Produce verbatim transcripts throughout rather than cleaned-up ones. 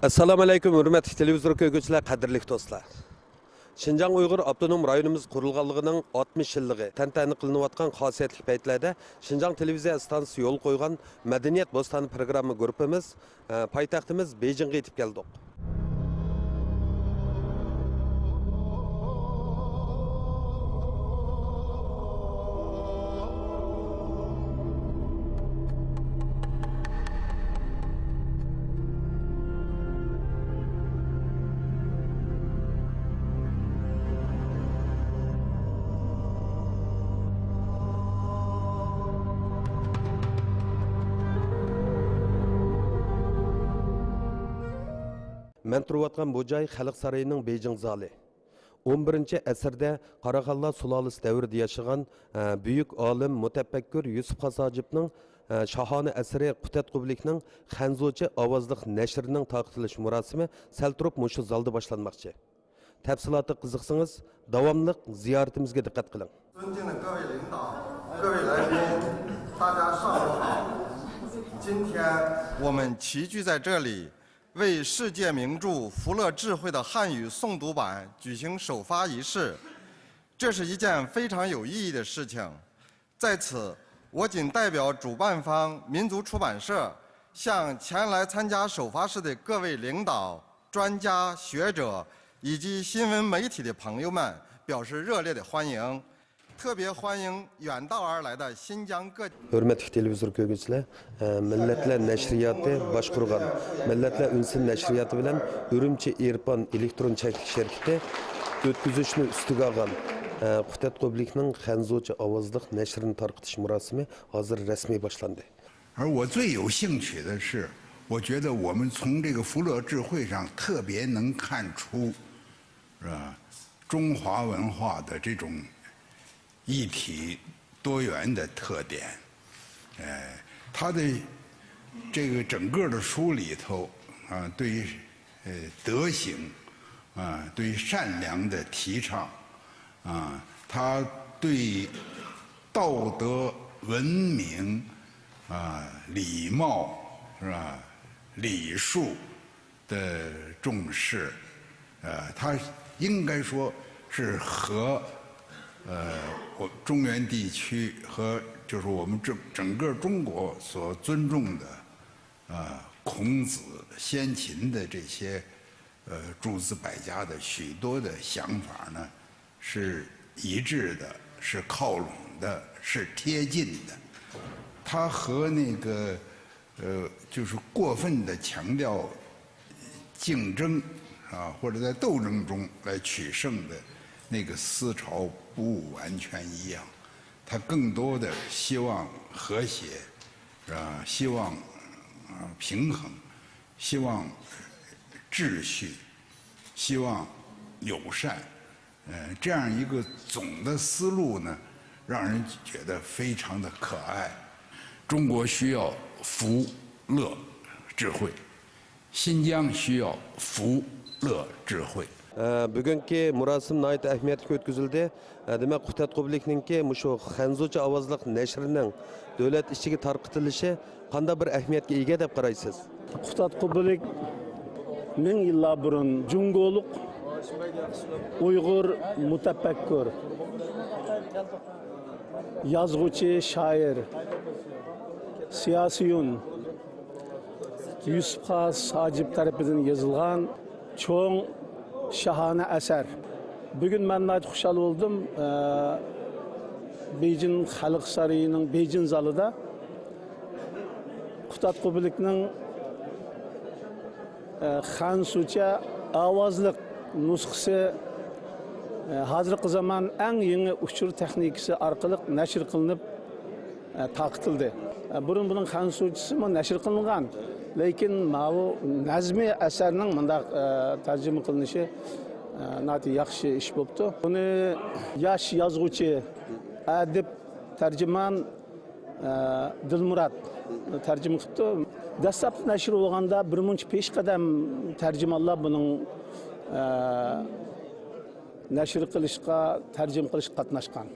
ئەسسالامۇ ئەلەيكۇم، ھۆرمەتلىك تېلېۋىزور كۆرگۈچىلەر، قەدىرلىك دوستلار! شىنجاڭ ئۇيغۇر ئاپتونوم رايونىمىز قۇرۇلغانلىقىنىڭ ئاتمىش يىللىقى تەنتەنە قىلىنىۋاتقان خاسىيەتلىك پەيتلەردە شىنجاڭ تېلېۋىزىيە ئىستانسىسى يولغا قويغان مەدەنىيەت بوستانى پروگرامما گۇرۇپپىمىز، ئە، پايتەختىمىز بېيجىڭغا يېتىپ كەلدۇق. مەن تۇرۇۋاتقان بۇ جاي خەلق سارىيىنىڭ بېيجىڭ زالى. ئون بىرىنچى ئەسىردە قاراخانلار سۇلالىسى دەۋرىدە ياشىغان، ئە، بۈيۈك ئالىم، مۇتەپەككۇر يۈسۈپ خاس ھاجىپنىڭ، ئە، شاھانە ئەسىرى قۇتەت قۇبلىكنىڭ خەنزۇچە ئاۋازلىق نەشرىنىڭ تارقىتىلىش مۇراسىمى سەل تۇرۇپ مۇشۇ زالدا باشلانماقچى. تەپسىلاتىغا قىزىقسىڭىز، داۋاملىق زىيارىتىمىزگە دىققەت قىلىڭ. 尊敬的各位领导、各位来宾，大家上午好。今天我们齐聚在这里，为世界名著《福乐智慧》的汉语诵读版举行首发仪式，这是一件非常有意义的事情。在此，我谨代表主办方民族出版社，向前来参加首发式的各位领导、专家学者以及新闻媒体的朋友们表示热烈的欢迎。特别欢迎远道而来的新疆各 ھۆرمەتلىك تېلېۋىزور كۆرگۈچىلەر، ئە، مىللەتلەر نەشرىياتى باشقۇرغان، مىللەتلەر ئۈنسىن نەشرىياتى بىلەن ئۈرۈمچى ئېرپان ئېلېكترون چەكلىك شىركىتى ئۆتكۈزۈشنى ئۈستىگە ئالغان، ئە، قۇتەت قۇبلىكنىڭ خەنزۇچە ئاۋازلىق نەشرىنى تارقىتىش مۇراسىمى ھازىر رەسمىي باشلاندى. 而我最有兴趣的是，我觉得我们从这个福乐智慧上特别能看出，是吧？中华文化的这种一体多元的特点。哎，他的这个整个的书里头啊，对于呃德行啊，对于善良的提倡啊，他对道德文明啊、礼貌是吧？礼数的重视，呃，他应该说是和呃我中原地区和就是我们整整个中国所尊重的呃孔子先秦的这些呃诸子百家的许多的想法呢是一致的，是靠拢的，是贴近的。他和那个呃就是过分的强调竞争啊，或者在斗争中来取胜的那个思潮不完全一样。他更多的希望和谐，啊，希望啊平衡，希望秩序，希望友善。呃，这样一个总的思路呢，让人觉得非常的可爱。中国需要福乐智慧，新疆需要福乐智慧。 ئە، بۈگۈنكى مۇراسىم ناھايىتى ئەھمىيەتلىك ئۆتكۈزۈلدى. ئە، دېمەك، قۇتەت قۇبلىكنىڭكى مۇشۇ خەنزۇچە ئاۋازلىق نەشرىنىڭ دۆلەت ئىچىگە تارقىتىلىشى قانداق بىر ئەھمىيەتكە ئىگە دەپ قارايسىز؟ قۇتەت قۇبلىك مىڭ يىللار بۇرۇن جۇڭگولۇق ئۇيغۇر مۇتەپەككۇر، يازغۇچى، شائىر، سىياسىيون يۈسۈپ خاس ھاجىپ تەرىپىدىن يېزىلغان چوڭ شاھانە ئەسەر. بۈگۈن مەن ناھايىتى خۇشال بولدۇم. ئە، بېيجىڭ خەلق سارىيىنىڭ بېيجىڭ زالىدا قۇتادغۇ بىلىكنىڭ، ئە، خەنزۇچە ئاۋازلىق نۇسخىسى، ئە، ھازىرقى زامان ئەڭ يېڭى ئۇچۇر تېخنىكىسى ئارقىلىق نەشر قىلىنىپ، ئە، تارقىتىلدى. ئە، بۇرۇن بۇنىڭ خەنزۇچىسىمۇ نەشر قىلىنغان، لېكىن ماۋۇ نەزمىي ئەسەرنىڭ مۇنداق، ئە، تەرجىمە قىلىنىشى، ئە، ناھايىتى ياخشى ئىش بوپتۇ. بۇنى ياش يازغۇچى، ئەدىب، تەرجىمان، ئە، دىلمۇرات تەرجىمە قىپتۇ. دەسلەپتە نەشر بولغاندا بىر مۇنچە پېشقەدەم تەرجىمانلار بۇنىڭ، ئە، نەشر قىلىشقا، تەرجىمە قىلىشقا قاتناشقان.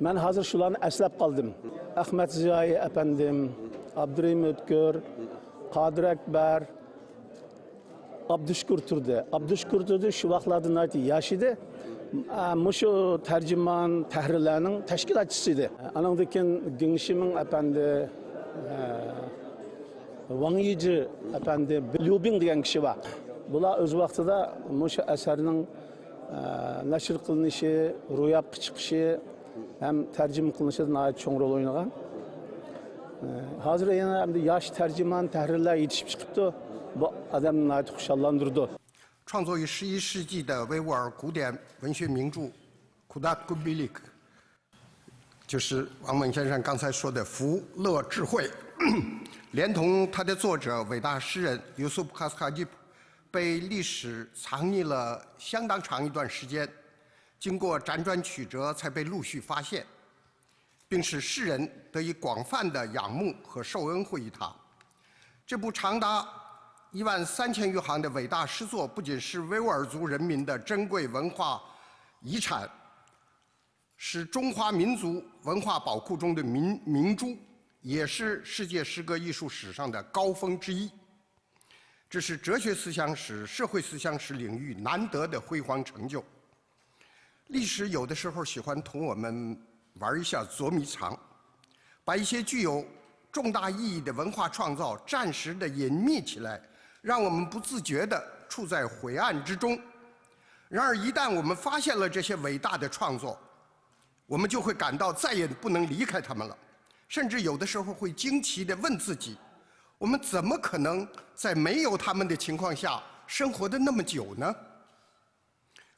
مەن ھازىر شۇلارنى ئەسلەپ قالدىم. ئەخمەت زىيائىي ئەپەندىم، ئابدۇرېھىم ئۆتكۈر، قادىر ئەكبەر، ئابدۇشۈكۈر تۇردى. ئابدۇشۈكۈر تۇردى شۇ ۋاقىتلاردا ناھايىتى ياش ئىدى. ئە، مۇشۇ تەرجىمان تەھرىرلەرنىڭ تەشكىلاتچىسى ئىدى. ئانىڭدىن كېيىن گېڭ شىمىڭ ئەپەندى، ئە، ۋاڭ يىجى ئەپەندى، بىليۇبىڭ دېگەن كىشى بار. بۇلار ئۆز ۋاقتىدا مۇشۇ ئەسەرنىڭ، ئە، نەشر قىلىنىشى، روياپقا چىقىشى، ھەم تەرجىمە قىلىنىشىدا ناھايىتى چوڭ رول ئوينىغان. ھازىر يەنە ئەمدى ياش تەرجىمان تەھرىرلەر يېتىشىپ چىقىپتۇ. بۇ ئادەمنى ناھايىتى خۇشاللاندۇرىدۇ. 创作于十一世纪的维吾尔古典文学名著《Kudat Kubilik》，就是王蒙先生刚才说的福勒智慧，连同他的作者伟大诗人 Yusuf Qasqajip，被历史藏匿了相当长一段时间，经过辗转曲折才被陆续发现，并使世人得以广泛的仰慕和受恩惠于他。这部长达一万三千余行的伟大诗作，不仅是维吾尔族人民的珍贵文化遗产，是中华民族文化宝库中的明明珠，也是世界诗歌艺术史上的高峰之一。这是哲学思想史、社会思想史领域难得的辉煌成就。历史有的时候喜欢同我们玩一下捉迷藏，把一些具有重大意义的文化创造暂时的隐秘起来，让我们不自觉地处在晦暗之中。然而，一旦我们发现了这些伟大的创作，我们就会感到再也不能离开他们了，甚至有的时候会惊奇地问自己：我们怎么可能在没有他们的情况下生活得那么久呢？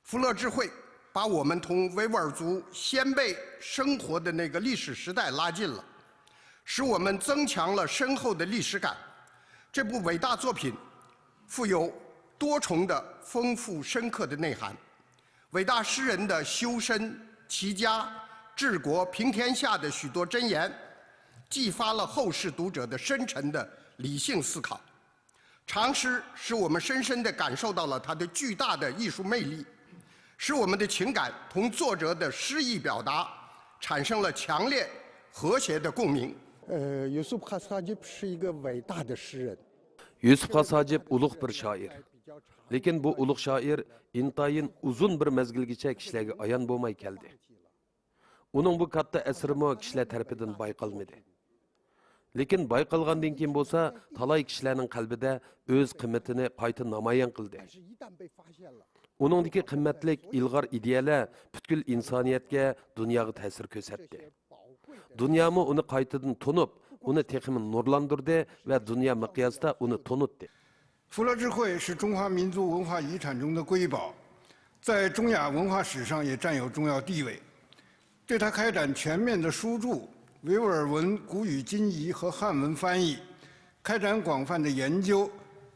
福勒智慧把我们同维吾尔族先辈生活的那个历史时代拉近了，使我们增强了深厚的历史感。这部伟大作品富有多重的丰富深刻的内涵。伟大诗人的修身、齐家、治国、平天下的许多箴言，激发了后世读者的深沉的理性思考。长诗使我们深深地感受到了它的巨大的艺术魅力，使我们的情感同作者的诗意表达产生了强烈和谐的共鸣。呃，Yusuf Qasqajip 是一个伟大的诗人。 يۈسۈپ خاس ھاجىپ ئۇلۇغ بىر شائىر. لېكىن بۇ ئۇلۇغ شائىر ئىنتايىن ئۇزۇن بىر مەزگىلگىچە كىشىلەرگە ئايان بولماي كەلدى. ئۇنىڭ بۇ كاتتا ئەسىرىمۇ كىشىلەر تەرىپىدىن بايقالمىدى. لېكىن بايقالغاندىن كېيىن بولسا، تالاي كىشىلەرنىڭ قەلبىدە ئۆز قىممىتىنى قايتا نامايان قىلدى. ئۇنىڭدىكى قىممەتلىك ئىلغار ئىدىيەلەر پۈتكۈل ئىنسانىيەتكە، دۇنياغا تەسىر كۆرسەتتى. دۇنيامۇ ئۇنى قايتىدىن تونۇپ، ئۇنى تېخىمۇ نۇرلاندۇردى ۋە دۇنيا مىقياسىدا ئۇنى تونۇتتى. 福勒智慧是中华民族文化遗产中的瑰宝，在中亚文化史上也占有重要地位。对他开展全面的书著、维吾尔文古语今译和汉文翻译，开展广泛的研究，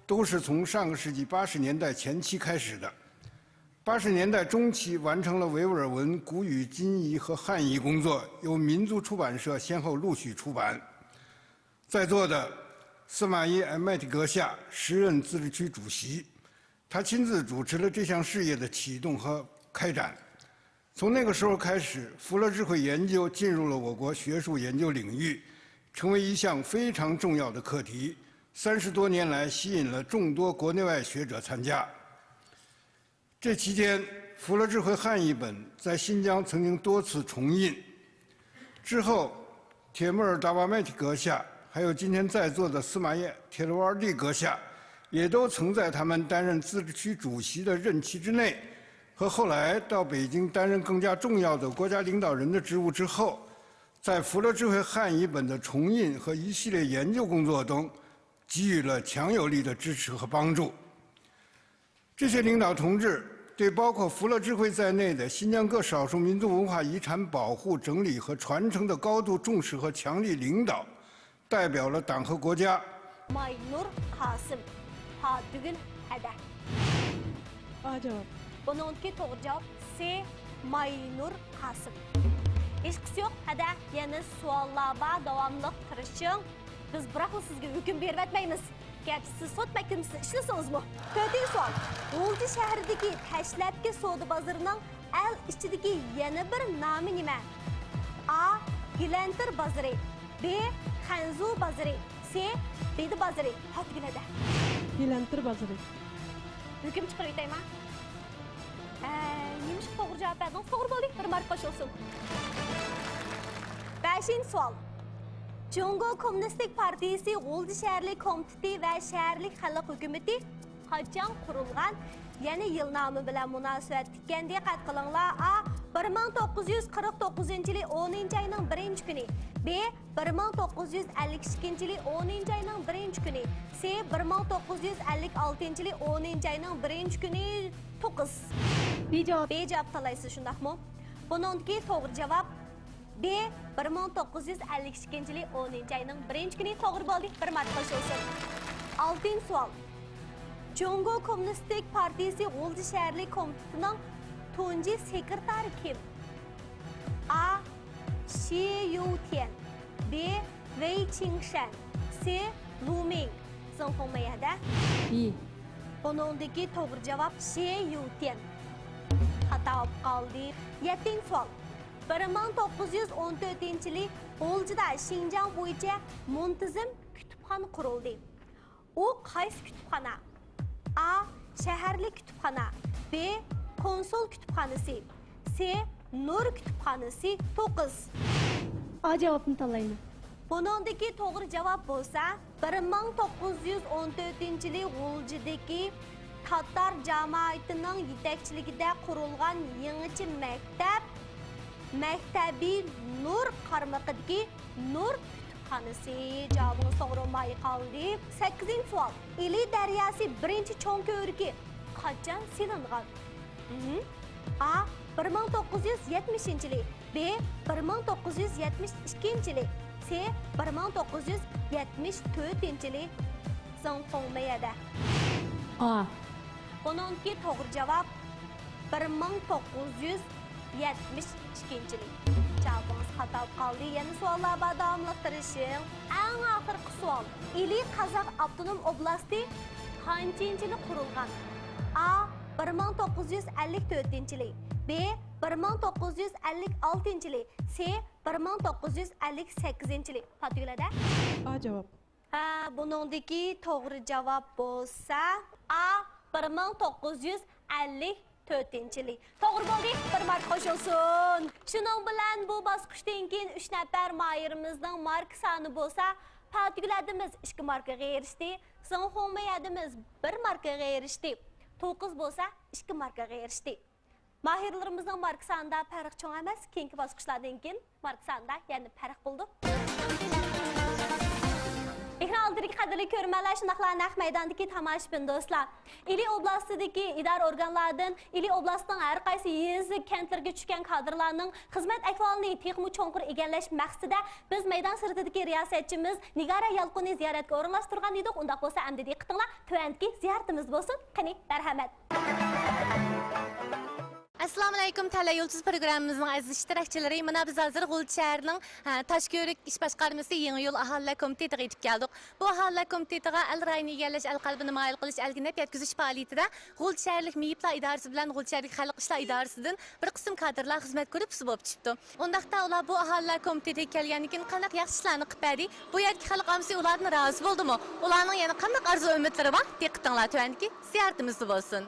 都是从上个世纪八十年代前期开始的。八十年代中期完成了维吾尔文古语今译和汉译工作，由民族出版社先后陆续出版。在座的司马懿艾麦提阁下时任自治区主席，他亲自主持了这项事业的启动和开展。从那个时候开始，福勒智慧研究进入了我国学术研究领域，成为一项非常重要的课题。三十多年来，吸引了众多国内外学者参加。这期间，福勒智慧汉译本在新疆曾经多次重印。之后，铁木尔达瓦麦提阁下，还有今天在座的司马懿铁鲁尔蒂阁下，也都曾在他们担任自治区主席的任期之内，和后来到北京担任更加重要的国家领导人的职务之后，在福勒智慧汉译本的重印和一系列研究工作中，给予了强有力的支持和帮助。这些领导同志对包括福勒智慧在内的新疆各少数民族文化遗产保护、整理和传承的高度重视和强力领导，代表了党和国家。 ماينۇر قاسىم. ھا دېگىن ھەدە. ئا جاۋاب. بۇنىڭدىكى توغرا جاۋاب سى ماينۇر قاسىم. ھېچقىسى يوق ھەدە، يەنە سوئاللار بار، داۋاملىق تىرىشىڭ. بىز بىراقلا سىزگە ھۆكۈم بېرىۋەتمەيمىز. گەرچە سىز سوت مەھكىمىسىدە ئىشلىسىڭىزمۇ. تۆتىنچى سوئال. غۇلجا شەھىرىدىكى تەشلەپكى سودا بازىرىنىڭ ئەل ئىچىدىكى يەنە بىر نامى نېمە؟ ئا، گىلەنتىر بازىرى. ب، خەنزۇ بازىرى. سې، بېدە بازىرى، پاتىگۈلەدە. يىلەنتۇر بازىرى. ھۆكۈم چىقىرىۋېتەيما؟ ئە، نېمىشقا توغرا جاۋاب بەردىڭىز؟ توغرا بولدى، بىر ماركا قوشۇلسۇن. بەشىنچى سوئال. جۇڭگو كوممۇنىستىك پارتىيىسى غۇلجا شەھەرلىك كومىتېتى ۋە شەھەرلىك خەلق ھۆكۈمىتى قاچان قۇرۇلغان؟ يەنى يىلنامە بىلەن مۇناسىۋەتلىك ئىكەن، دىققەت قىلىڭلار. ئا، بىر مىڭ توققۇز يۈز قىرىق توققۇزىنچى يىلى ئونىنچى ئاينىڭ بىرىنچى كۈنى. بې، بىر مىڭ توققۇز يۈز ئەللىك ئىككىنچى يىلى ئونىنچى ئاينىڭ بىرىنچى كۈنى. سې، بىر مىڭ توققۇز يۈز ئەللىك ئالتىنچى يىلى ئونىنچى ئاينىڭ بىرىنچى كۈنى. توققۇز. بې جاۋاب. بې جاۋاب تاللايسىز، شۇنداقمۇ؟ بۇنىڭدىكى توغرا جاۋاب بې، بىر مىڭ توققۇز يۈز ئەللىك ئىككىنچى يىلى ئونىنچى ئاينىڭ بىرىنچى كۈنى. توغرا بولدى، بىر ماركا قوشۇلسۇن. ئالتىنچى سوئال. جۇڭگو كوممۇنىستىك پارتىيىسى غۇلجا شەھەرلىك كومىتېتىنىڭ تۇنجى سېكرېتارى كىم؟ ئا، شى يۇتيەن. بې، ۋېي چىڭشەن. سې، لۇ مىڭ. زېڭ خۇڭمېي ھەدە. بې. بۇنىڭدىكى توغرا جاۋاب شى يۇتيەن. خاتا بولۇپ قالدى. يەتتىنچى سوئال. بىر مىڭ توققۇز يۈز ئون تۆتىنچى يىلى غۇلجىدا شىنجاڭ بويىچە مۇنتىزىم كۇتۇپخانا قۇرۇلدى. ئۇ قايسى كۇتۇپخانا؟ ئا، شەھەرلىك كۇتۇپخانا. بې، كونسۇل كۇتۇپخانىسى. سې، نۇر كۇتۇپخانىسى. توققۇز. ئا جاۋابنى تاللايمەن. بۇنىڭدىكى توغرا جاۋاب بولسا، بىر مىڭ توققۇز يۈز ئون تۆتىنچى يىلى غۇلجىدىكى تاتار جامائىتىنىڭ يېتەكچىلىكىدە قۇرۇلغان يېڭىچە مەكتەپ، مەكتەبى نۇر قارمىقىدىكى نۇر كۇتۇپخانىسى. جاۋابىڭىز توغرا بولماي قالدى. سەككىزىنچى سوئال. ئىلى دەرياسى بىرىنچى چوڭ كۆۋرۈكى قاچان سېلىنغان؟ مم. ئا، بىر مىڭ توققۇز يۈز يەتمىشىنچى يىلى. بې، بىر مىڭ توققۇز يۈز يەتمىش ئىككىنچى يىلى. سې، بىر مىڭ توققۇز يۈز يەتمىش تۆتىنچى يىلى. زېڭ خۇڭمېي ھەدە. ئا. بۇنىڭدىكى توغرا جاۋاب بىر مىڭ توققۇز يۈز يەتمىش ئىككىنچى يىلى. جاۋابىڭىز خاتا بولۇپ قالدى. يەنە سوئاللار بار، داۋاملىق تىرىشىڭ. ئەڭ ئاخىرقى سوئال. ئىلى قازاق ئاپتونوم ئوبلاستى قانچىنچى يىلى قۇرۇلغان؟ ئا، بىر مىڭ توققۇز يۈز ئەللىك تۆتىنچى يىلى. بې، بىر مىڭ توققۇز يۈز ئەللىك ئالتىنچى يىلى. سې، بىر مىڭ توققۇز يۈز ئەللىك سەككىزىنچى يىلى. پاتىگۈلەدە. ئا جاۋاب. ھە، بۇنىڭدىكى توغرا جاۋاب بولسا، ئا، بىر مىڭ توققۇز يۈز ئەللىك تۆتىنچى يىلى. توغرا بولدى، بىر ماركا قوشۇلسۇن. شۇنىڭ بىلەن بۇ باسقۇچتىن كېيىن ئۈچ نەپەر ماھىرىمىزنىڭ ماركا سانى بولسا، پاتىگۈل ھەدىمىز ئىككى ماركىغا ئېرىشتى، زېڭ خۇڭمېي ھەدىمىز بىر ماركىغا ئېرىشتى، توققۇز بولسا ئىككى ماركىغا ئېرىشتى. ماھىرلىرىمىزنىڭ ماركا سانىدا پەرق چوڭ ئەمەس، كېيىنكى باسقۇچلاردىن كېيىن ماركا سانىدا يەنە پەرق بولىدۇ. ئېكران ئالدىدىكى قەدىرلىك كۆرۈرمەنلەر، شۇنداقلا نەق مەيداندىكى تاماشىبىن دوستلار. ئىلى ئوبلاستىدىكى ئىدارە ئورگانلاردىن، ئىلى ئوبلاستىنىڭ ھەر قايسى يېزا، كەنتلىرىگە چۈشكەن كادىرلارنىڭ خىزمەت ئەھۋالىنى تېخىمۇ چوڭقۇر ئىگىلەش مەقسىتىدە، بىز مەيدان سىرتىدىكى رىياسەتچىمىز نىگارە يالقۇننى زىيارەتكە ئورۇنلاشتۇرغان ئىدۇق. ئۇنداق بولسا، ئەمدى دىققىتىڭلار تۆۋەندىكى زىيارىتىمىزدە بولسۇن. قېنى، مەرھەمەت. ئەسسالامۇئەلەيكۇم، تەلەي يۇلتۇز پروگراممىمىزنىڭ ئەزىز ئىشتىراكچىلىرى. مانا بىز ھازىر غۇلجا شەھىرىنىڭ، ھە، تاشكۆۋرۈك ئىش باشقارمىسى يېڭى يول ئاھالىلەر كومىتېتىغا يېتىپ كەلدۇق. بۇ ئاھالىلەر كومىتېتىغا ئەل رايىنى ئىگىلەش، ئەل قەلبىنى مايىل قىلىش، ئەلگە نەپ يەتكۈزۈش پائالىيىتىدە غۇلجا شەھەرلىك مېيىپلار ئىدارىسى بىلەن غۇلجا شەھەرلىك خەلق ئىشلار ئىدارىسىدىن بىر قىسىم كادىرلار خىزمەت گۇرۇپپىسى بولۇپ چۈشۈپتۇ. ئۇنداقتا ئۇلار بۇ ئاھالىلەر كومىتېتىگە كەلگەندىن كېيىن قانداق ياخشى ئىشلارنى قىلىپ بەردى؟ بۇ يەردىكى خەلق ئاممىسى ئۇلاردىن رازى بولدىمۇ؟ ئۇلارنىڭ يەنە قانداق ئارزۇ ئۈمىدلىرى بار؟ دىققىتىڭلار تۆۋەندىكى زىيارىتىمىزدە بولسۇن.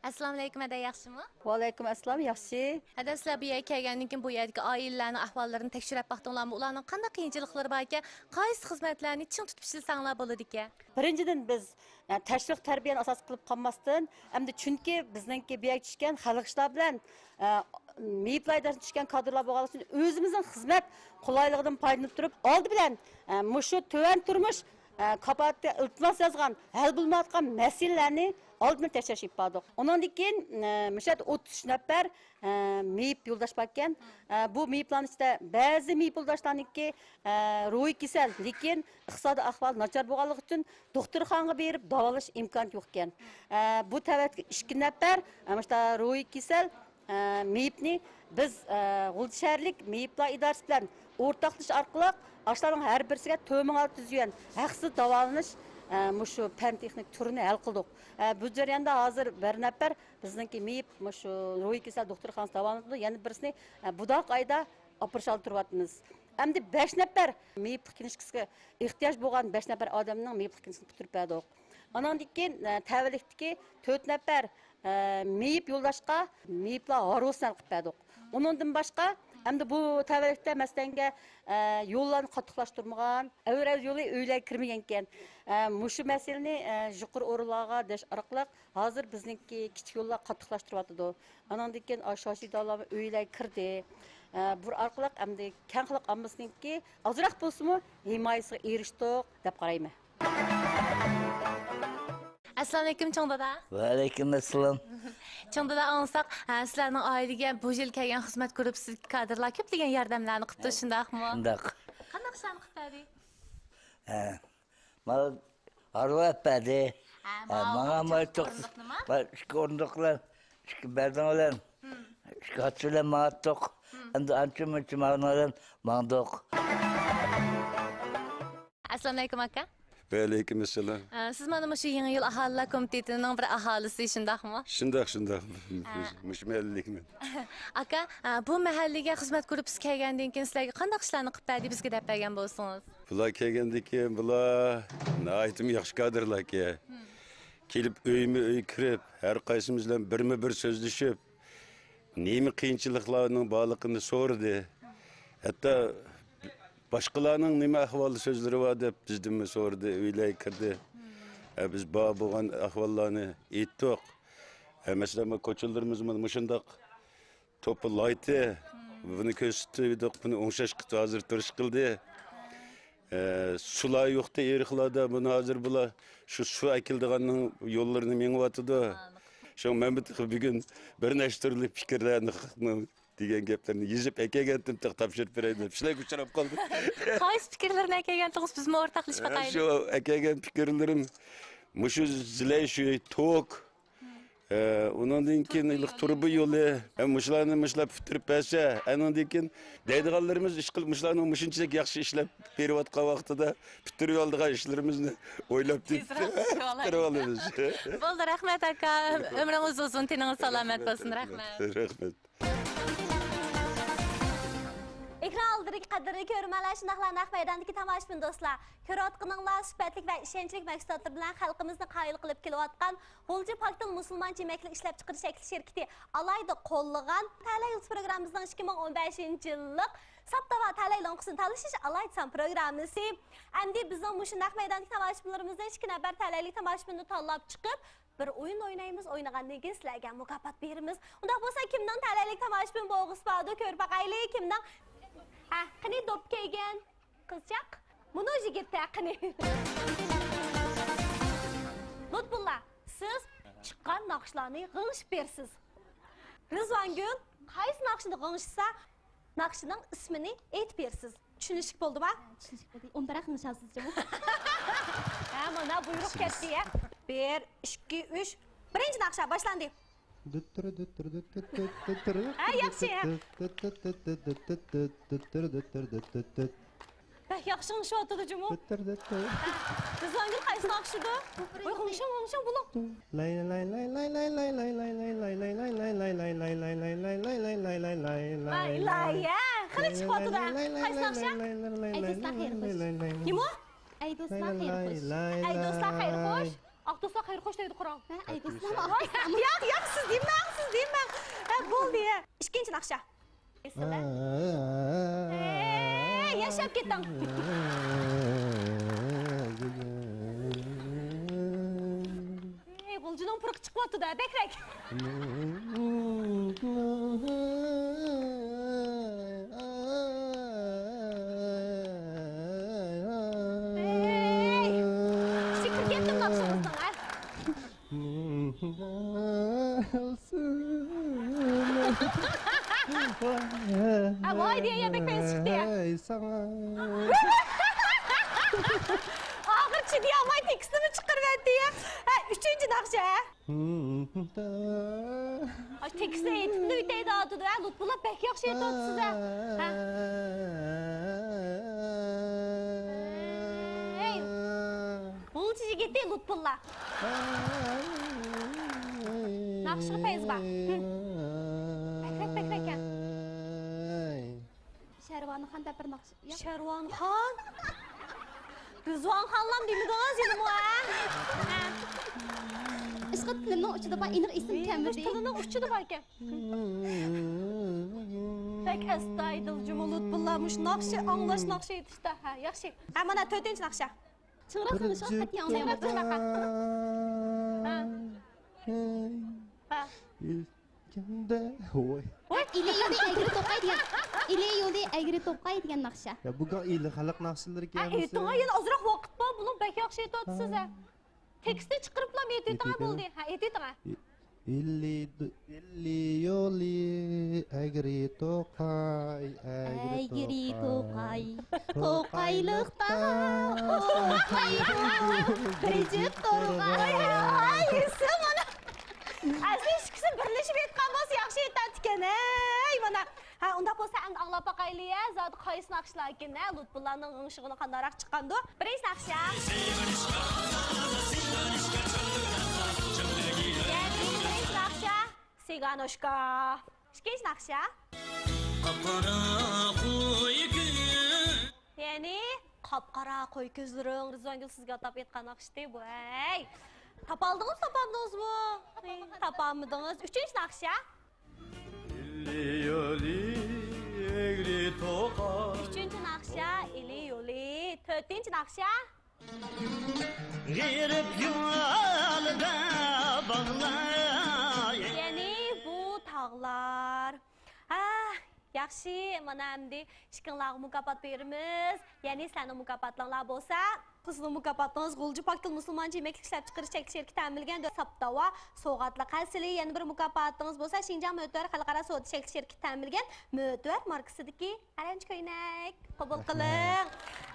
ئەسسالامۇئەلەيكۇم ھەدە، ياخشىمۇ؟ ۋەئەلەيكۇم ئەسسالام، ياخشى. ھەدە، سىلەر بۇ يەرگە كەلگەندىن كېيىن بۇ يەردىكى ئائىلىلەرنىڭ ئەھۋاللىرىنى تەكشۈرۈپ باقتىڭلارمۇ؟ ئۇلارنىڭ قانداق قىيىنچىلىقلىرى باركەن؟ قايسى خىزمەتلەرنى چىڭ تۇتۇپ ئىشلىسەڭلار بولىدىكەن؟ بىرىنچىدىن، بىز، ئە، تەشۋىق تەربىيەنى ئاساس قىلىپ قالماستىن، ئەمدى چۈنكى بىزنىڭكى بۇ يەرگە چۈشكەن خەلق ئىشلار بىلەن، ئە، مېيىپلار ئىدارىسىدىن چۈشكەن كادىرلار بولغانلىقى ئۈچۈن ئۆزىمىزنىڭ خىزمەت قولايلىقىدىن پايدىلىنىپ تۇرۇپ، ئالدى بىلەن، ئە، مۇشۇ تۆۋەن تۇرمۇش، ئە، كاپالىتىگە ئىلتىماس يازغان، ھەل بولمايۋاتقان مەسىلىلەرنى ئالدىن تەكشۈرۈش ئېلىپ باردۇق. ئۇنىڭدىن كېيىن، ئە، مۇشۇ يەردە ئوتتۇز ئۈچ نەپەر، ئە، مېيىپ يولداش باركەن. ئە، بۇ مېيىپلارنىڭ ئىچىدە بەزى مېيىپ يولداشلارنىڭكى، ئە، روھىي كېسەل، لېكىن ئىقتىسادىي ئەھۋالى ناچار بولغانلىقى ئۈچۈن دوختۇرخانىغا بېرىپ داۋالاش ئىمكانىيىتى يوق ئىكەن. ئە، بۇ تەۋەلىكتە ئىككى نەپەر، ئە، مۇشۇنداق روھىي كېسەل، ئە، مېيىپنى بىز، ئە، غۇلجا شەھەرلىك مېيىپلار ئىدارىسى بىلەن ئورتاقلىشىش ئارقىلىق ئاشۇلارنىڭ ھەر بىرسىگە تۆت مىڭ ئالتە يۈز يۈەن ھەقسىز داۋالىنىش، ئە، مۇشۇ پەن تېخنىك تۈرىنى ھەل قىلدۇق. ئە، بۇ جەرياندا ھازىر بىر نەپەر بىزنىڭكى مېيىپ مۇشۇ روھىي كېسەل دوختۇرخانىسىدا داۋالىنىدۇ. يەنە بىرسىنى، ئە، بۇداق ئايدا ئاپىرىشالى تۇرۇۋاتىمىز. ئەمدى بەش نەپەر مېيىپلىق كىنىشكىسىگە ئېھتىياج بولغان بەش نەپەر ئادەمنىڭ مېيىپلىق كىنىشكىسىنى پۈتتۈرۈپ بەردۇق. ئاناندىن كېيىن، ئە، تەۋەلىكتىكى تۆت نەپەر، ئە، مېيىپ يولداشقا مېيىپلار ھارۋىسىنى ھەل قىلىپ بەردۇق. ئۇنىڭدىن باشقا، ئەمدى بۇ تەۋەلىكتە، مەسىلەنگە، ئە، يوللارنى قاتتىقلاشتۇرمىغان، ئەۋرەز يولى ئۆيلەرگە كىرمىگەنكەن. ئە، مۇشۇ مەسىلىنى، ئە، يۇقىرى ئورۇنلارغا دەش ئارقىلىق ھازىر بىزنىڭكى كىچىك يوللار قاتتىقلاشتۇرۇۋاتىدۇ. ئانىڭدىن كېيىن ئاشۇ شاشىدالار ئۆيلەرگە كىردى. ئە، بۇ ئارقىلىق ئەمدى كەڭ خەلق ئاممىسىنىڭكى ئازراق بولسىمۇ ھىمايىسىگە ئېرىشتۇق دەپ قارايمەن. ئەسسالامۇئەلەيكۇم، چوڭ دادا. ۋەئەلەيكۇم ئەسسالام. چوڭ دادا، ئاڭلىساق، ھە، سىلەرنىڭ ئائىلىگە بۇ يىل كەلگەن خىزمەت گۇرۇپپىسىدىكى كادىرلار كۆپلىگەن ياردەملەرنى قىپتۇ، ھە، شۇنداقمۇ؟ شۇنداق. قانداق ئىشلارنى قىلىپ بەردى؟ ھە، مانا ھارۋا ئەپ بەردى. ھە، ھە، ماڭا ماۋۇ مايتۇق، ئورۇندۇقنىما؟ مانا ئىككى ئورۇندۇقلار، ئىككى بەردىڭ بىلەن، ھىم، ئىككى خاچا بىلەن ماڭاتتۇق. ھىم. ئەمدى ئانچە مۇنچە ماڭىدىغان بىلەن ماڭدۇق. ئەسسالامۇئەلەيكۇم، ئاكا. ۋەئەلەيكۇم ئەسسالام. ئە، سىز مانا مۇشۇ يېڭى يىل ئاھالىلەر كومىتېتىنىڭ بىر ئاھالىسى، شۇنداقمۇ؟ شۇنداق، شۇنداق. ھە. مۇشۇ مەھەللىلىكمەن. ئاكا، ئە، بۇ مەھەللىگە خىزمەت گۇرۇپپىسى كەلگەندىن كېيىن سىلەرگە قانداق ئىشلارنى قىلىپ بەردى، بىزگە دەپ بەرگەن بولسىڭىز؟ بۇلار كەلگەندىن كېيىن بۇلار ناھايىتىمۇ ياخشى كادىرلاركەن. ھىم. كېلىپ ئۆيمۇ ئۆي كىرىپ، ھەر قايسىمىز بىلەن بىرمۇ بىر سۆزلىشىپ، نېمە قىيىنچىلىقلارنىڭ بارلىقىنى سورىدى. ھەتتا باشقىلارنىڭ نېمە ئەھۋال سۆزلىرى بار دەپ بىزدىنمۇ سورىدى، ئۆيلەرگە كىردى. ھە، بىز بار بولغان ئەھۋاللارنى ئېيتتۇق. ھە، مەسىلەن، بۇ كوچىلىرىمىز مانا مۇشۇنداق توپا لايتى، بۇنى كۆرسىتىپ ئىدۇق، بۇنى ئوڭشاشقا ھازىر تىرىشىش قىلدى. ئە، سۇلار يوقتى ئېرىقلاردا، بۇنى ھازىر بۇلار شۇ سۇ ئەكېلىدىغاننىڭ يوللىرىنى مېڭىۋاتىدۇ. شۇڭا مەنمۇ تېخى بۈگۈن بىر نەچچە تۈرلۈك پىكىرلەرنى، خەقنىڭ دېگەن گەپلەرنى يېزىپ ئەكەلگەنتىم، تېخى تاپشۇرۇپ بېرەي دەپ سىلەرگە ئۇچراپ قالدىم. قايسى پىكىرلەرنى ئەكەلگەنتىڭىز، بىزمۇ ئورتاقلىشىپ باقايلى. شۇ ئەكەلگەن پىكىرلىرىم مۇشۇ زىلەي شۇ توك، ئە، ئۇنىڭدىن كېيىن ھېلىقى تۇرۇبا يولى، ھە، مۇشۇلارنى مۇشۇلار پۈتتۈرۈپ بەرسە، ئەنىڭدىن كېيىن دەيدىغانلىرىمىز ئىشقىلىپ، مۇشۇلارنىڭ مۇشۇنچىلىك ياخشى ئىشلەپ بېرىۋاتقان ۋاقتىدا پۈتتۈرۈپ ئالىدىغان ئىشلىرىمىزنى ئويلاپ تېپىپ تېزراق پۈتتۈرۈپ ئالىمىز. بولدى، رەھمەت ئاكا. ئۆمرىڭىز ئۇزۇن، تېنىڭىز سالامەت بولسۇن. رەھمەت. رەھمەت. ئېكران ئالدىدىكى قەدىرلىك كۆرۈرمەنلەر، شۇنداقلا نەق مەيداندىكى تاماشىبىن دوستلار، كۆرۈۋاتقىنىڭلار سۈپەتلىك ۋە ئىشەنچلىك مەھسۇلاتلىرى بىلەن خەلقىمىزنى قايىل قىلىپ كېلىۋاتقان غۇلجا پاكتىل مۇسۇلمانچە يېمەكلىك ئىشلەپچىقىرىش چەكلىك شىركىتى ئالايدا قوللىغان تەلەي يۇلتۇز پروگراممىمىزنىڭ ئىككى مىڭ ئون بەشىنچى يىللىق ساپ تاۋا تەلەي لوڭقىسىنى تالىشىش ئالايدا سان پروگراممىسى. ئەمدى بىزنىڭ مۇشۇ نەق مەيداندىكى تاماشىبىنلىرىمىزدىن ئىككى نەپەر تەلەيلىك تاماشىبىننى تاللاپ چىقىپ، بىر ئويۇن ئوينايمىز، ئوينىغاندىن كېيىن سىلەرگە مۇكاپات بېرىمىز. ئۇنداق بولسا، كىمنىڭ تەلەيلىك تاماشىبىن بولغۇسى باردۇ، كۆرۈپ باقايلى، كىمنىڭ؟ ھە، قېنى دوپپا كىيگەن قىزچاق؟ مۇنۇ يىگىت ھە، قېنى. لۇتپۇللا، سىز چىققان ناخشىلارنى غىڭشىپ بېرىسىز. رىزۋانگۈل، قايسى ناخشىنى غىڭشىسا، ناخشىنىڭ ئىسمىنى ئېيتىپ بېرىسىز. چۈشىنىشلىك بولدىما؟ چۈشىنىشلىك بولدى. ئون بىراق غىڭشاۋسىز جۇمۇ. ھە، مانا بۇيرۇق كەتتى، يە. بىر، ئىككى، ئۈچ. بىرىنچى ناخشا باشلاندى. دۈتتۈر، دۈتتۈر، دۈتتۈر، دۈتتۈر. ھە، ياخشى، ھە. دۈتتۈر، دۈتتۈر، دۈتتۈر. بەك ياخشى غىڭشىۋاتىدۇ جۇمۇ. دۈتتۈر، دۈتتۈر. ھە، رىزۋانگۈل قايسىنى ئاخشىدۇ؟ ۋاي، غىڭشىڭ، غىڭشىڭ بۇلۇڭ. لاي، لاي، لاي، لاي. لاي، لاي، ھە، خېلى چىقىۋاتىدۇ، ھە. قايسى ناخشا؟ ئەي دوستلار، خەير خوش. نېمە؟ ئەي دوستلار، خەير خوش. ئەي دوستلار، خەير خوش. ئاق دوستلار، خەير خوش دەيدۇ قاراڭ. ھە، ئەي دوستلار. ۋاي، ياق، ياق، سىز دېمەڭ، سىز دېمەڭ. ھە، بولدى. ئىككىنچى ناخشا. ئېسىلە. ھەي، ياشاپ كېتىڭ. ھەي، غۇلجىنىڭ پۇرىقى چىقىۋاتىدۇ، بەكرەك. ھەي، ئىچى كىرىپ كەتتىم ناخشىڭىزنىڭ، ھە. ھە، ۋاي دېگەندەك پەيز چىقتى. ھەي، ساڭا. ئاخىر چىدىيالماي تېكىستنىمۇ چىقىرىۋەتتى. ھە، ئۈچىنچى ناخشا، ھە. ئاشۇ تېكىستنى ئېيتىپلا ئۆتەي دەۋاتىدۇ، ھە، لۇتپۇللا بەك ياخشى ئېيتىۋاتىسىز، ھە. ھە. ھەي. غۇلجا يىگىتى لۇتپۇللا. ناخشىغا پەيزى بار. ھىم. بەكرەك، بەكرەك، ھە. شەرۋانىخان دەپ بىر ناخشا. ياق. شەرۋانخان؟ رىزۋانخانلام دېمىدىڭىز يەنىمۇ، ھە؟ ھە. ئىشقىلىپ تىلىمنىڭ ئۇچىدا بار، ئېنىق ئېسىمگە كەلمىدى. تىلىنىڭ ئۇچىدا باركەن. بەك ئەستايىدىل جۇمۇ لۇتپۇللا مۇشۇ ناخشا ئاڭلاش، ناخشا ئېيتىشتا. ھە، ياخشى. ھە، مانا تۆتىنچى ناخشا. چىڭراق قىلىشقا قەتئىي ئاڭلىيالمايمەن. ھە. ھە. ھە. ۋوي. ئىلى يولى ئەگرى توقاي دېگەن، ئىلى يولى ئەگرى توقاي دېگەن ناخشا. يا، بۇ ئىلى خەلق ناخشىلىرى ئە، ئەيتىڭە، يەنە ئازراق ۋاقىت بار، بۇنىڭ بەك ياخشى ئېيتىۋاتىسىز، ھە. تېكىستنى چىقىرىپلا ئېيتىۋېتىڭە، بولدى. ھە، ئېيتىۋېتىڭە. ئىلى، ئىلى يولى ئەگرى توقاي، ئەگرى توقاي، توقايلىقتا ئوخشايدۇ بىر جۈپ تورغاي. ئاي، ئاي، يېسە مانا. ئەسلى ئىككىسى بىرلىشىپ ئېيتقان بولسا ياخشى ئېيتاتتىكەن، ھەي، مانا. ھە، ئۇنداق بولسا ئەمدى ئاڭلاپ باقايلى، يە، زادى قايسى ناخشىلاركىن، ھە، لۇتپۇللانىڭ غىڭشىغىنى قانداقراق چىققاندۇ؟ بىرىنچى ناخشا. يەنى بىرىنچى ناخشا، سىگانوشكا. ئىككىنچى ناخشا. قاپقارا قوي كۆز. يەنى، قاپقارا قوي كۆزلىرىڭ، رىزۋانگۈل سىزگە ئاتاپ ئېيتقان ناخشىتى بۇ، ھەي. تاپالدىڭىز، تاپالمىدىڭىزمۇ؟ ھېي، تاپالمىدىڭىز. ئۈچىنچى ناخشا. ئىلى يولى ئەگرى توقاي. ئۈچىنچى ناخشا، ئىلى يولى. تۆتىنچى ناخشا. غېرىب يولىدا باغلار. يەنى بۇ تاغلار. ھە، ياخشى، مانا ئەمدى ئىككىڭلارغا مۇكاپات بېرىمىز. يەنى سىلەرنىڭ مۇكاپاتلىرىڭلار بولسا، سىزنىڭ مۇكاپاتىڭىز غۇلجا پاكتىل مۇسۇلمانچە يېمەكلىك ئىشلەپچىقىرىش چەكلىك شىركىتى تەمىنلىگەن ساپ تاۋا سوۋغاتلىق ھەسىلى، يەنە بىر مۇكاپاتىڭىز بولسا شىنجاڭ مۆتىۋەر خەلقئارا سودا چەكلىك شىركىتى تەمىنلىگەن مۆتىۋەر ماركىسىدىكى ئەرەنچە كۆينەك. قوبۇل قىلىڭ.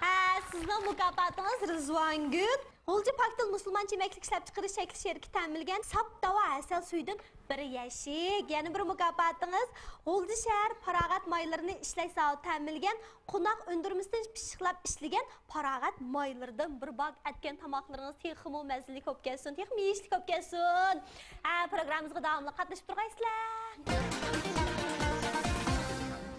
ھە، سىزنىڭ مۇكاپاتىڭىز رىزۋانگۈل غۇلجا پاكتىل مۇسۇلمانچە يېمەكلىك ئىشلەپچىقىرىش چەكلىك شىركىتى تەمىنلىگەن ساپ تاۋا ھەسەل سۈيىدىن بىر يەشىك. يەنە بىر مۇكاپاتىڭىز غۇلجا شەھەر پاراغەت مايلىرىنى ئىشلەش زاۋۇتى تەمىنلىگەن قوناق ئۈندۈرمىسىدىن پىششىقلاپ ئىشلىگەن پاراغەت مايلىرىدىن بىر باك ئەتكەن تاماقلىرىڭىز تېخىمۇ مەززىلىك بولۇپ كەتسۇن، تېخىمۇ يېيىشلىك بولۇپ كەتسۇن. ھە، پروگراممىمىزغا داۋاملىق قاتنىشىپ تۇرغايسىلەر.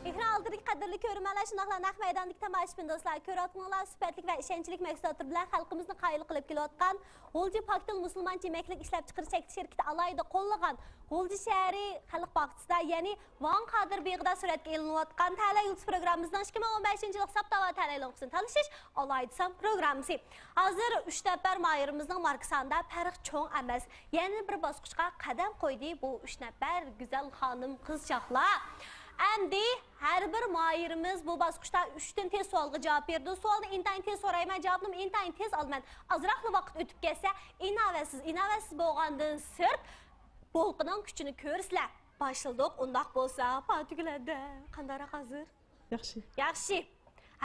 ئېكران ئالدىدىكى قەدىرلىك كۆرۈرمەنلەر، شۇنداقلا نەق مەيداندىكى تاماشىبىن دوستلار، كۆرۈۋاتقىنىڭلار سۈپەتلىك ۋە ئىشەنچلىك مەھسۇلاتلىرى بىلەن خەلقىمىزنى قايىل قىلىپ كېلىۋاتقان غۇلجا پاكتىل مۇسۇلمانچە يېمەكلىك ئىشلەپچىقىرىش چەكلىك شىركىتى ئالاھىدە قوللىغان غۇلجا شەھىرى خەلق باغچىسىدا، يەنى ۋاڭ قادىر بېغىدا سۈرەتكە ئېلىنىۋاتقان تەلەي يۇلتۇز پروگراممىمىزنىڭ ئىككى مىڭ ئون بەشىنچى يىللىق ساپ تاۋا تەلەيلىرىنىڭ قىسمىنى تالىشىش ئالاھىدە سان پروگراممىسى. ھازىر ئۈچ نەپەر ماھىرىمىزنىڭ ماركا سانىدا پەرق چوڭ ئەمەس. يەنە بىر باسقۇچقا قەدەم قويدى بۇ ئۈچ نەپەر گۈزەل خانىم قىزچاقلار. ئەمدى ھەر بىر ماھىرىمىز بۇ باسقۇچتا ئۈچتىن تېز سوئالغا جاۋاب بېرىدۇ. سوئالنى ئىنتايىن تېز سورايمەن، جاۋابنىمۇ ئىنتايىن تېز ئالىمەن. ئازراقلا ۋاقىت ئۆتۈپ كەتسە، ئىناۋەتسىز، ئىناۋەتسىز بولغاندىن سىرت، بولقىنىڭ كۈچىنى كۆرىسىلەر. باشلىدۇق، ئۇنداق بولسا، پاتۈگۈلەردە قانداقراق ھازىر؟ ياخشى. ياخشى.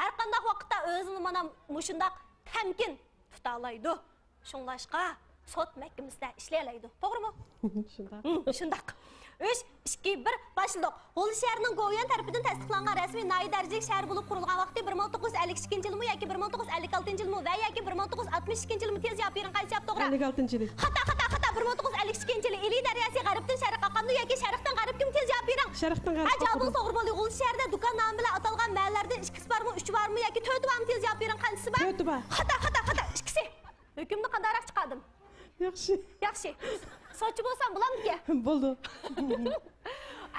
ھەر قانداق ۋاقىتتا ئۆزىنى مانا مۇشۇنداق تەمكىن تۇتالايدۇ. شۇڭلاشقا سوت مەھكىمىسىدە ئىشلىيەلەيدۇ. توغرىمۇ؟ شۇنداق. ھىم، شۇنداق. ئۈچ، ئىككى، بىر، باشلىدۇق. غۇلجا شەھىرىنىڭ گوۋۇيۈەن تەرىپىدىن تەستىقلانغان رەسمىي ناھىيە دەرىجىلىك شەھەر بولۇپ قۇرۇلغان ۋاقتى بىر مىڭ توققۇز يۈز ئەللىك ئىككىنچى يىلمۇ ياكى بىر مىڭ توققۇز يۈز ئەللىك ئالتىنچى يىلمۇ ۋە ياكى بىر مىڭ توققۇز يۈز ئاتمىش ئىككىنچى يىلمۇ؟ تېز جاۋاب بېرىڭ، قايسى جاۋاب توغرا؟ ئەللىك ئالتىنچى يىلى. خاتا، خاتا، خاتا، بىر مىڭ توققۇز يۈز ئەللىك ئىككىنچى يىلى. ئىلى دەرياسى غەربتىن شەرققە ئاقامدۇ ياكى شەرقتىن غەربكىمۇ؟ تېز جاۋاب بېرىڭ. شەرقتىن غەربكە. ھە، جاۋابىڭىز توغرا بولدى. غۇلجا شەھىرىدە دۇكان نامى بىلەن ئاتالغان مەھەللىلەردىن ئىككىسى بارمۇ، ئۈچى بارمۇ ياكى تۆتى بارمۇ؟ تېز جاۋاب بېرىڭ، قايسىسى بار؟ تۆتى بار. خاتا، خاتا، خاتا، ئىككىسى. ھۆكۈمنى قانداقراق چىقاردىم؟ ياخشى. ياخشى. سوتچى بولسام بولامدىكەن؟ بولدى.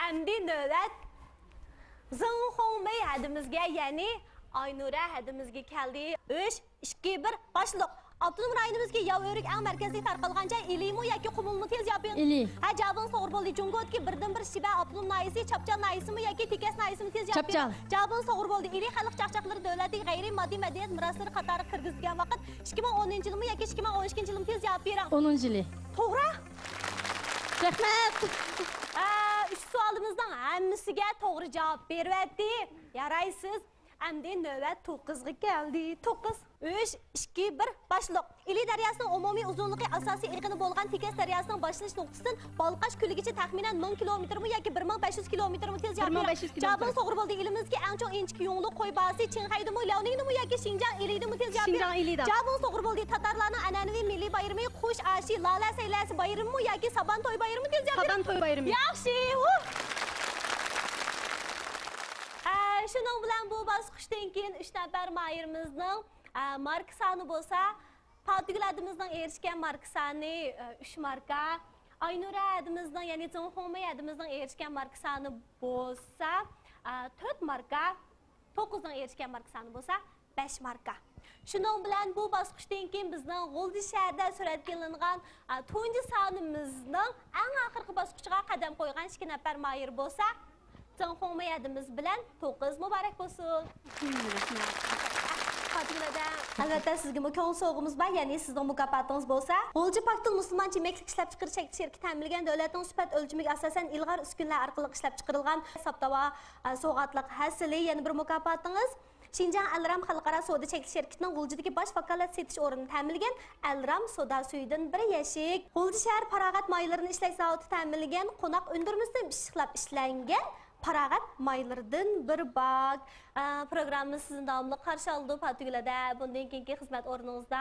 ئەمدى نۆۋەت زېڭ خۇڭمېي ھەدىمىزگە، يەنى ئاينۇرە ھەدىمىزگە كەلدى. ئۈچ، ئىككى، بىر، باشلىدۇق. ئاپتونوم رايونىمىزدىكى ياۋا ئۆرۈك ئەڭ مەركەزلىك تارقالغان جاي ئىلىمۇ ياكى قۇمۇلمۇ؟ تېز جاۋاب بېرىڭ. ئىلى. ھە، جاۋابىڭىز توغرا بولدى. جۇڭگودىكى بىردىنبىر شىبە ئاپتونوم ناھىيىسى چاپچال ناھىيىسىمۇ ياكى تېكەس ناھىيىسىمۇ؟ تېز جاۋاب بېرىڭ. چاپچال. جاۋابىڭىز توغرا بولدى. ئىلى خەلق چاقچاقلىرى دۆلەتلىك غەيرىي ماددىي مەدەنىيەت مىراسلىرى قاتارىغا كىرگۈزۈلگەن ۋاقىت ئىككى مىڭ ئونىنچى يىلمۇ ياكى ئىككى مىڭ ئون ئىككىنچى يىلمۇ؟ تېز جاۋاب بېرىڭ. ئونىنچى يىلى. توغرا. رەھمەت. ھە، ئۈچ سوئالىمىزنىڭ ھەممىسىگە توغرا جاۋاب بېرىۋەتتى. يارايسىز. ئەمدى نۆۋەت توققۇزغا كەلدى. توققۇز. ئۈچ، ئىككى، بىر، باشلىدۇق. ئىلى دەرياسىنىڭ ئومۇمىي ئۇزۇنلۇقى ئاساسىي ئېقىنى بولغان تېكەس دەرياسىنىڭ باشلىنىش نۇقتىسىدىن بالقاش كۆلىگىچە تەخمىنەن مىڭ كىلومېتىرمۇ ياكى بىر مىڭ بەش يۈز كىلومېتىرمۇ؟ تېز جاۋاب بېرىڭ. بىر مىڭ بەش يۈز كىلومېتىر. جاۋابىڭىز توغرا بولدى. ئېلىمىزدىكى ئەڭ چوڭ ئىنچىكە يۇڭلۇق قوي باغىسى چىڭخەيدىمۇ، لياۋنىڭدىمۇ ياكى شىنجاڭ ئىلىدىمۇ؟ تېز جاۋاب بېرىڭ. شىنجاڭ ئىلىدا. جاۋابىڭىز توغرا بولدى. تاتارلارنىڭ ئەنئەنىۋى مىللىي بايرىمى قۇش ئاشى، لالە سەيلەسى بايرىمىمۇ ياكى سابان توي بايرىمى؟ تېز جاۋاب بېرىڭ. سابان توي بايرىمى. ياخشى. ھە، شۇنىڭ بىلەن بۇ باسقۇچتىن كېيىن ئۈچ نەپەر ماھىرىمىزنىڭ، ئە، ماركا سانى بولسا، پاتىگۈل ھەدىمىزنىڭ ئېرىشكەن ماركا سانى، ئە، ئۈچ ماركا، ئاينۇرە ھەدىمىزنىڭ، يەنى جېڭ خۇڭمېي ھەدىمىزنىڭ ئېرىشكەن ماركا سانى بولسا، ئە، تۆت ماركا، توققۇزنىڭ ئېرىشكەن ماركا سانى بولسا، بەش ماركا. شۇنىڭ بىلەن بۇ باسقۇچتىن كېيىن بىزنىڭ غۇلجا شەھىرىدە سۈرەتكە ئېلىنغان، ئە، تۇنجى سانىمىزنىڭ ئەڭ ئاخىرقى باسقۇچىغا قەدەم قويغان ئىككى نەپەر ماھىر بولسا، جېڭ خۇڭمېي ھەدىمىز بىلەن توققۇز مۇبارەك بولسۇن. مم، رەھمەت. پاتىگۈل ھەدە، ئەلۋەتتە سىزگىمۇ كۆڭۈل سوۋغىمىز بار، يەنى سىزنىڭ مۇكاپاتىڭىز بولسا، غۇلجا پاكتىل مۇسۇلمانچە يېمەكلىك ئىشلەپچىقىرىش چەكلىك شىركىتى تەمىنلىگەن دۆلەتنىڭ سۈپەت ئۆلچىمىگە ئاساسەن ئىلغار ئۈسكۈنىلەر ئارقىلىق ئىشلەپچىقىرىلغان ساپ تاۋا، ئە، سوۋغاتلىق ھەسىلى، يەنە بىر مۇكاپاتىڭىز شىنجاڭ ئەلرام خەلقئارا سودا چەكلىك شىركىتىنىڭ غۇلجىدىكى باش ۋاكالەت سېتىش ئورنى تەمىنلىگەن ئەلرام سودا سۈيىدىن بىر يەشىك، غۇلجا شەھەر پاراغەت مايلىرىنى ئىشلەش زاۋۇتى تەمىنلىگەن قوناق ئۈندۈرمىسىدىن پىششىقلاپ ئىشلەنگەن پاراغەت مايلىرىدىن بىر باك. ئە، پروگراممىمىز سىزنى داۋاملىق قارشى ئالىدۇ، پاتىگۈل ھەدە. بۇندىن كېيىنكى خىزمەت ئورنىڭىزدا